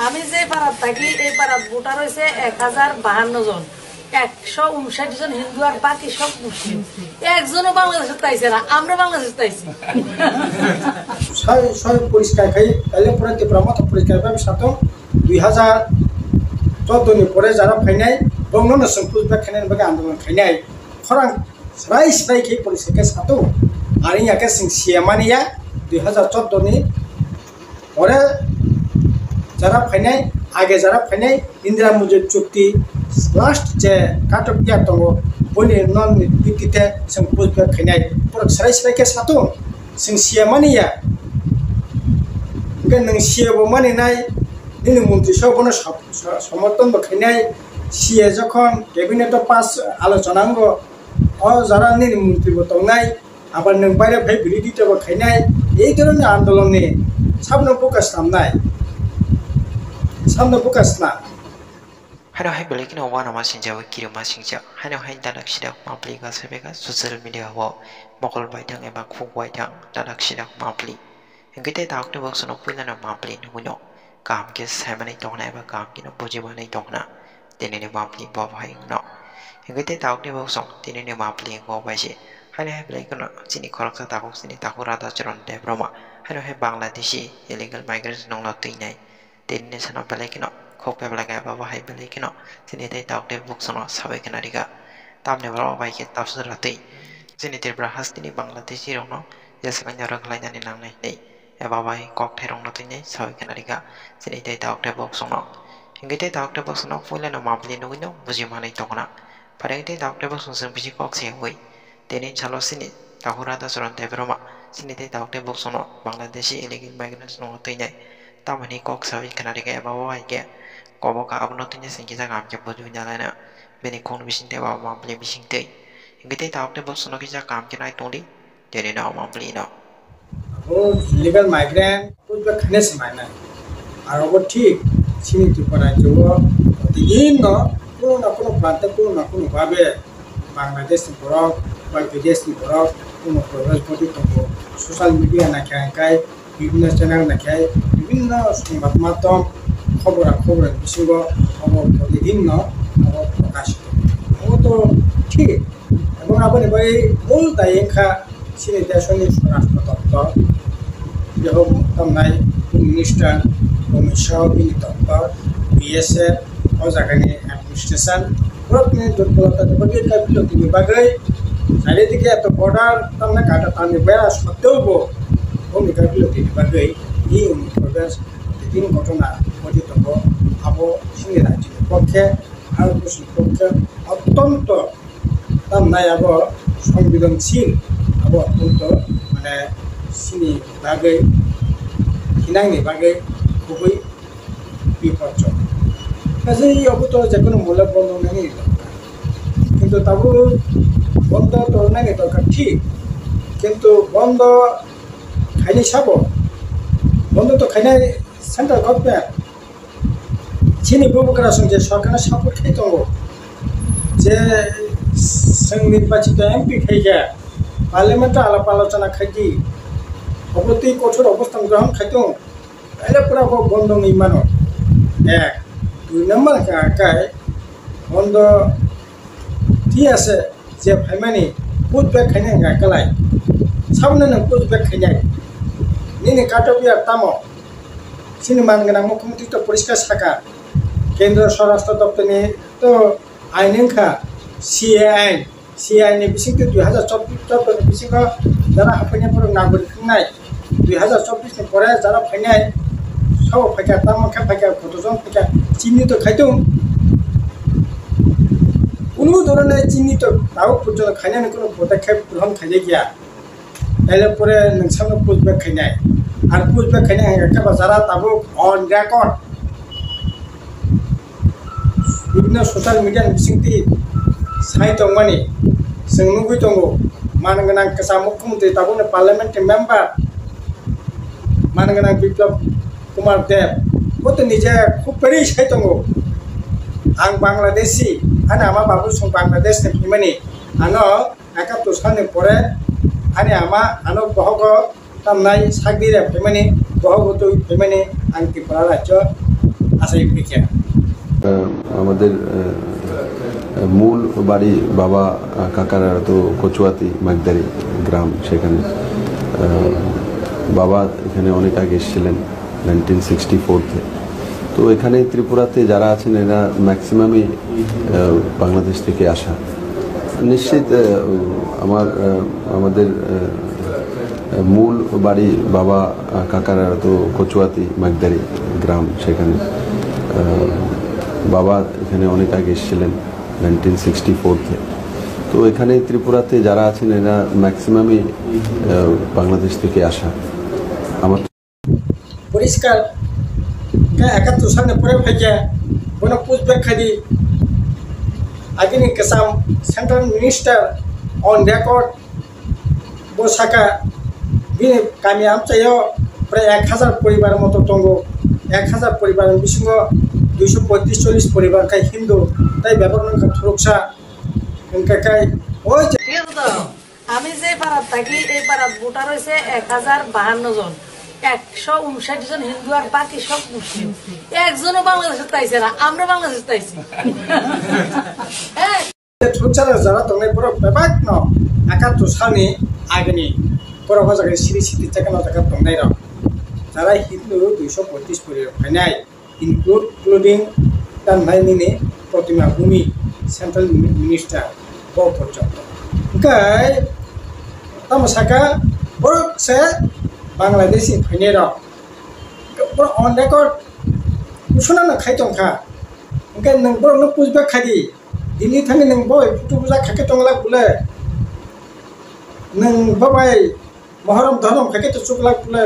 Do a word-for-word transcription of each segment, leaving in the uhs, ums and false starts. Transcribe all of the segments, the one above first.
আমি যে পাড়াত থাকি, এই পাড়াত ভোটার হয়েছে এক হাজার বাহান্ন জন, একশো উনষাট জন হিন্দু আর বাকি সব মুসলিম। একজনও বাংলাদেশে তাইছে না, আমরা বাংলাদেশে তাইছি। Soi, soi poriskar khai, taile pore Tipra Motha poriskar khai satung, dui hazar chordo ni pore jara phainai, bongno no chwng push back khainani bagwi andolon khainai. Khorang srai srai khe poriskar khe satung, ani ya khe chwng siya mani ya, dui hazar chordo ni pore jara phainai, age jara phainai, Indira Mujir chukti last je cut off year tongo, boni non ni bitti te chwng push back khainai. Borok srai srai khe satung, chwng siya mani ya. Hwnkhe nwng siya bo mani nai, nini montri sabo bono sap-, sa-, somorthon bo khainai. Siya jokhon cabinet o pass alochona wngo, o jara nini montri bo tongnai, abar nwng baire phai birodita bo khainai, ei dhoronni andolonni sabno buka slamnai, sabno buka slam. Haino hai belai kheno uanama singcha bai kirima singcha. Haino hai dadak sidak mapli ga sebega social media o mokol baithang eba khuk baithang dadak sidak mapli. Hingke tei dadak tei boksono puilano mapli nugwino kaham khe saimanwi tongna eba kaham kheno bujimanwi tongna. Tinini mapli bo hai wngno. Hingke tei dadak tei boksong tinini mapli wngkha bai se. Haino hai belai kheno chini khoroksa tabuk chini takhuk Radha Charan Debbarma. Haino hai Bangladeshi illegal migrants nungno twinai. Tini sano belai kheno khok pebla khe abo bo hai belai kheno chini tei tok tei buksono sabai khna rikha. Tamni borok bai khe tabswk ratwi chini Tripura hasteni Bangladeshi rokno jesa kanya rwkhlainani nangnai hinwi eba bai kok thairokno twinai sabai khna rikha chini tei tok tei buksono. Hingke tei tok tei buksono puilano mapli nugwino buji manwi tongna. Phaidi tei tok tei buksong chwng bisi kok se wi. Tini salo chini takhuk Radha Charan Debbarma chini tei tok tei buksono Bangladeshi illegal migrants no twinai. Tamoni kok sawi khna rikha eba o hai khe kobo kha abono twinai se kisa kaham khe bujui nalaina. Bini khung bising tei baba ma bini bising tei. Hingke tei tok tei buksono kisa kaham khe nai tongdi. Tini no ma bini no. Abo illegal migrant push back khaina se manai. Aro bo thik chini Tripura rajyo o protiginno kuno na kuno prante kuno na kuno babe Bangladesh ni borok ba bidesh ni borok kuno progress body tongo. Social media naikha hingkai bibhinno channel naikha bibhinno songbad maddhom khobora khobora bisingo abo protiginno abo prokash tongo. Abo to thik. Ebong aboni bagwi mul dai wngkha chini desoni Swarashtra Doptor, jebo tamnai Home Minister, Amit Shah bini doptor, B S F, o jagani administration, borokni durbolota tei bagwi kaipilokni bagwi, charidike eto border tamnai kata tamni bera sotteo bo boni kaipilokni bagwi ni uni progress din ghotona ghoti tongo, abo chini rajyoni pokhe, Bharat borshoni pokhe ottonto Tamnai abo সংবেদনশীল, abo অত্যন্ত মানে chini bagwi, hinangni bagwi khubui bipodjok. Kaisa abo to jekono mole bondo nani dorkar. Kintu tabuk bondo to nani dorkar thik. Kintu bondo khaini sabo? Bondo to khainai central government. Chini bubagra song je sorkarno support khai tongo, je chwng nirbachito M P khai khe, parliament o alap alochona khai di, obo twi kothor obosthan grohon khai tong, taile pura bo bondo wngwi mano. Ek, dui number khe akai bondo thik ase, je phaimani push back khaina hwnka kwlai. Sabono nwng push back khainai. Nini cut off year tamo? Chini man gwnang mukhyamantri to poriskar saka. Kendro Swarashtra Doptorni to ain wngkha C A ain. C A ain ni bisingtwi dui hazar chobbish ni bisingo jara haphaini borok nagorik wngnai. Dui hazar chobbish ni pore jara phainai, sabo phaikha, tamo khe phaikha, kotojon phaikha, chini to khaitung. Kunu dhoroner chini to tabuk porjonto khainani kunu podokkhep grohon khaijak ya. Taile pore nwng sabo push back khainai. Ar push back khainai hwnka khe ba jara tabuk on record. Bibhinno social media ni bisingtwi sai tongmani chwng nugwi tongo, man gwnang kwcham mukhyamantri tabukni parliament ni member man gwnang Biplab Kumar Deb, bo to nije khub kwrwi sai tongo, "Ang Bangladeshi, ani ama babu song Bangladesh ni phaimani, ano ekattor salni pore ani ama ano bohogo tamnai sak di re phaimani, Bohogo twi phaimani ang Tripura rajyo asai phikha. আহ, আমাদের, আহ, মূল বাড়ি বাবা, আহ, কাকারা তো কচুয়াতি মাগদারি গ্রাম, সেখানে, আহ, বাবা এখানে অনেক আগে এসেছিলেন নাইনটিন সিক্সটি ফোর তে। তো এখানে ত্রিপুরাতে যারা আছেন, এরা ম্যাক্সিমামই, আহ, বাংলাদেশ থেকে আসা। নিশ্চিত, আহ, আমার, আহ, আমাদের, আহ, মূল বাড়ি বাবা, আহ, কাকারা তো কচুয়াতি মাগদারি গ্রাম, সেখানে, আহ, বাবা এখানে অনেক আগে এসেছিলেন নাইনটিন সিক্সটি ফোর তে। তো এখানে ত্রিপুরাতে যারা আছেন, এরা ম্যাক্সিমামই, আহ, বাংলাদেশ থেকে আসা। আমার Poriskar khe ekattor salni pore phaikhe bono push back khai di. Agini kwcham central minister on record bo saka bini kami amchaio prai ek hazar poribar moto tongo, ek hazar poribar ni bisingo duiso poitrish chollish poribar khai Hindu tei bebak wngkha thuruksa. Hingkha khe o je আমি যে পাড়াত থাকি, এই পাড়াত ভোটার হয়েছে এক হাজার বাহান্ন জন, একশো উনষাট জন হিন্দু আর বাকি সব মুসলিম। একজনও বাংলাদেশে তাইছে না, আমরা বাংলাদেশে তাইছি। হ্যাঁ। Thuruksa rok jora tongnai borok bebak no ekattor salni agini borok o jaga siri siti chekano jaga tongnai rok, jara Hindu duiso poitrish poribar phainai. Include, including tanhai nini Protima Bhumi, Central Minister, bo porjonto. Hingkhe tamo saka borok se Bangladeshi phainai rok. Borok on record kusuna no khai tongkha. Hingkhe nwng borok no push back khai di. Delhi thani nwng boi photo buja kha khe tongla bole. Nwng bo bai Mohorom dhorom khaikhe to chuklak pule.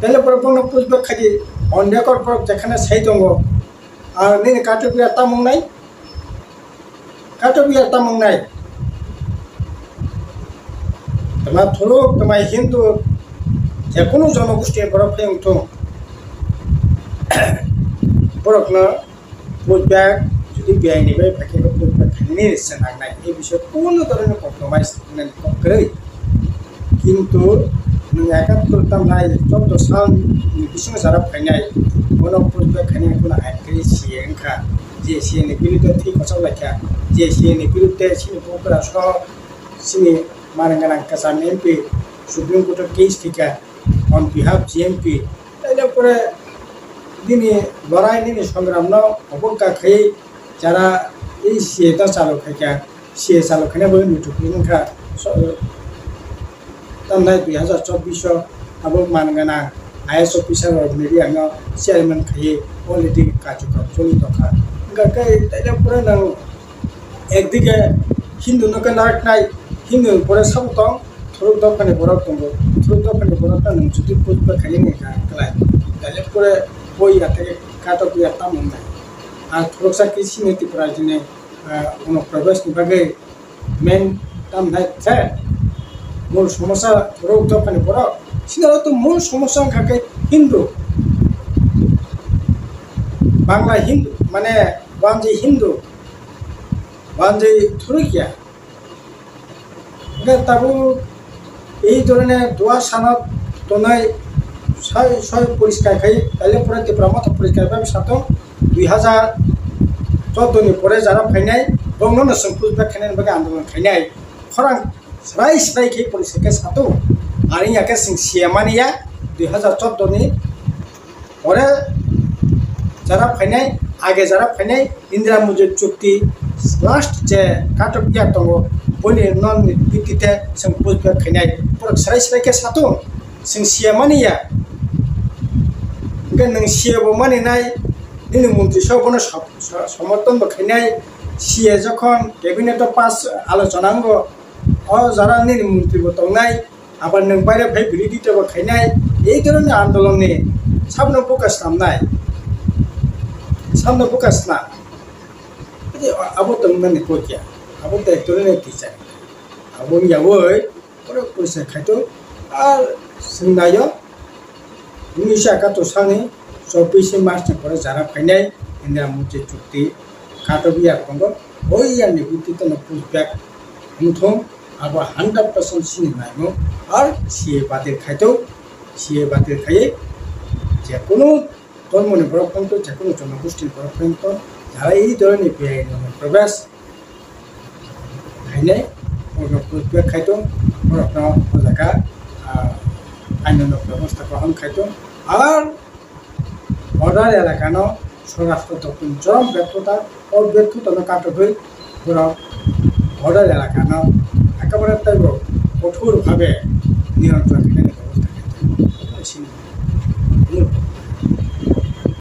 Tele borok bono push back khaidi, on record borok jekhane sai tongo. Ar nini katok ya tamung nai? Katok ya tamung nai? Tama thuruk, tama Hindu, je kunu jonogosti borok phai wngthung. Borokno pushback, jodi biyai ni bai phaikhe bo pushback khainani se nangnai. E bisoi kono dhoroner compromise wngnani kok kwrwi. Kintu nwng ekattor tamnai chobdo sal ni bisingo jara phainai, bono pushback khainani kono ain kwrwi C A wngkha. Je C A ni birudde thwi kochok laikha, je C A ni birudde chini bokra so chini manwi gwnang kwcham M P Supreme Court o case thwikha on behalf G M P. Taile pore nini lorai, nini songramno obokka khai jara ei C A ta chalo khaikha, C A chalo khaina bo muitu phuru wngkha. So, tamnai dui hazar chobbish o abo man gana I A S officer rok media no chairman khai already kachukam choli tongkha. Wngkha khe taile pore nang Ekdige Hindu no khe narwknai, Hindu ni pore sabo tong, thuruk dophani borok tongo, thuruk dophani borok no nwng jodi push back khainani hwnkha kwlai, taile pore bo ya tei katok ya tamo wngnai. Ang thuruksa khe sini Tripura rajyoni, ah, Onuprabeshni bagwi main tamnai threat, mul somosa thuruk dophani borok. Sini oro to mul somosa wngkha khe Hindu, Bangla Hindu, mane wanjwi Hindu. Wanjwi thurukya. Hingkhe tabuk ei dhoroner dua sana tongnai soi soi poriskar khai, taile pore Tipra Motha poriskar bai satung dui hazar chordo ni pore jara phainai, bongno no chwng push back khainani bagwi andolon khainai. Khorang srai srai khe poriskar khe satung. Ar wngya khe chwng C A mani ya dui hazar chordo ni Pore jara phainai, age jara phainai Indira Mujir chukti last je katok ya tongo, boni non ni bhitti te chwng push back khainai. Borok srai srai khe satung, chwng C A mani ya. Hingkhe nwng C A bo mani nai, nini montri sabo bono sap-, sa-, somorthon bo khainai. C A jokhon cabinet o pass alochona wngo, o jara nini montri bo tongnai. Abar nwng baire phai birodita bo khainai, ei dhoroner andolonni sabno buka slamnai, sabno buka slam. Abo tongmani kokya, abo to ek dhoroner teacher. Abo wngya woi, borok poisa khaito, ar swngnaio, unnish ekattor salni chobbish March ni pore jara phainai, Indira Murti chukti katok ya tongo, o ya ni bhitti teno push back wngthung, abo hundred percent chini naimung, ar C A batil khaito, C A batil khaiwi Jekunu dhormoni borok phai tong, jekunu jonogostini borok phai tong, jara ei dhoroni beaini probesh khainai, borokno pudbek khai tong, borokno o jaga, ah, ainino bebosta kaham khai tong. Ar border elakano swarashtra doptor jorom berthota, o berthotano kathogwi borok border elakano ekebare teibo kothor bhabe niyantron